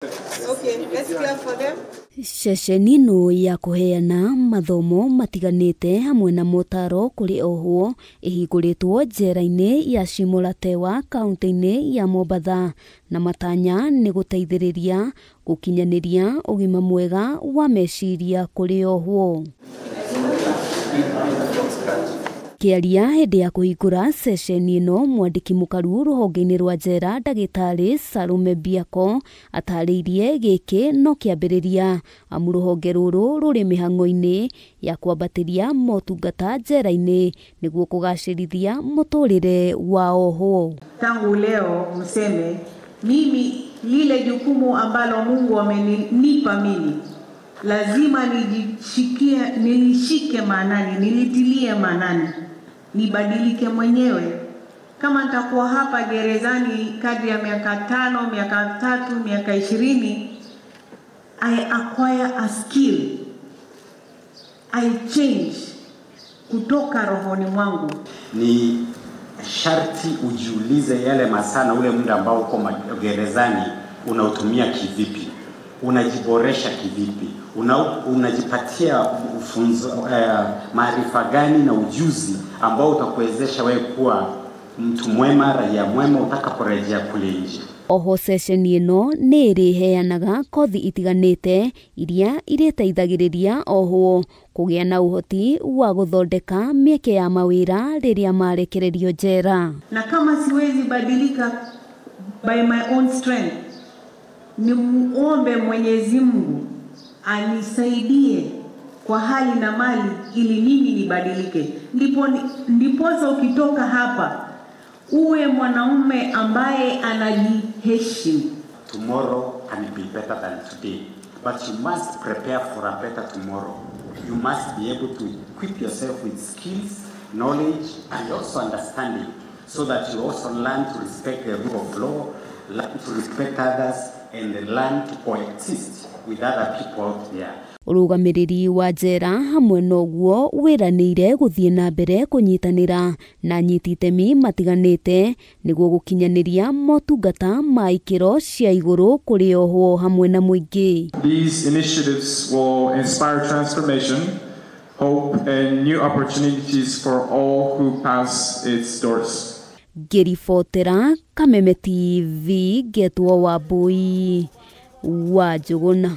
Okay, let's clap for them. Ceceni ĩno ya kũheana mathomo matiganĩte hamwe na motaro kũrĩ ohwo ĩhingũrĩtwo njera-inĩ ya Shimo la Tewa kaunti-inĩ ya Mombatha, na matanya nĩ gũteithĩrĩria gũkinyanĩria ũgima mwega wa meciria kũrĩ ohwo. Kĩaria hĩndĩ ya kũhingũra ceceni ĩno, mwandĩki mũkaru rũhonge-inĩ rwa njera ndagĩtarĩ Salome Biako atarĩirie gĩkĩ no kĩambĩrĩria, amu rũhonge rũrũ rũrĩ mĩhang'o-inĩ ya kwambatĩria motungata njera-inĩ nĩguo kũgacĩrithia mũtũrĩre wa ohwo. Tangu leo mseme, mimi lile jukumu ambalo Mungu amenipa mimi lazima nilishike maanani, nilitilie maanani, nibadilike mwenyewe. Kama nitakuwa hapa gerezani kadri ya miaka 5, miaka 3, miaka 20, I acquire a skill, I change kutoka rohoni mwangu. Ni sharti ujiulize yale masaa na ule muda ambao uko gerezani unautumia kivipi, unajiboresha kivipi, unajipatia ufunzo, maarifa gani na ujuzi ambao utakuwezesha wewe kuwa mtu mwema, raia mwema utakaporejea kule nje. Oho ceceni ĩno nĩ ĩrĩheanaga kothi itiganĩte iria irĩteithagĩrĩria ohwo kũgĩa na ũhoti wa gũthondeka mĩeke ya mawĩra rĩrĩa marekererio njera. Na kama siwezi badilika by my own strength, nimuombe Mwenyezi Mungu anisaidie kwa hali na mali ili mimi nibadilike. Ndiposa ukitoka hapa uwe mwanaume ambaye anajiheshimu. Tomorrow can be better than today, but you must prepare for a better tomorrow. You must be able to equip yourself with skills, knowledge, and also understanding, so that you also learn to respect the rule of law, learn to respect others, and learn to coexist with other people out there. Ũrũgamĩrĩri wa njera hamwe noguo wĩranĩire gũthiĩ na mbere kũnyitanĩra na anyiti itemi matiganĩte nĩguo gũkinyanĩria motungata ma ikĩro cia igũrũ kũrĩ ohwo hamwe na mũingĩ. These initiatives will inspire transformation, hope and new opportunities for all who pass its doors. Ngĩribotera Kameme TV ngetwo Wambui wa Njũgũna.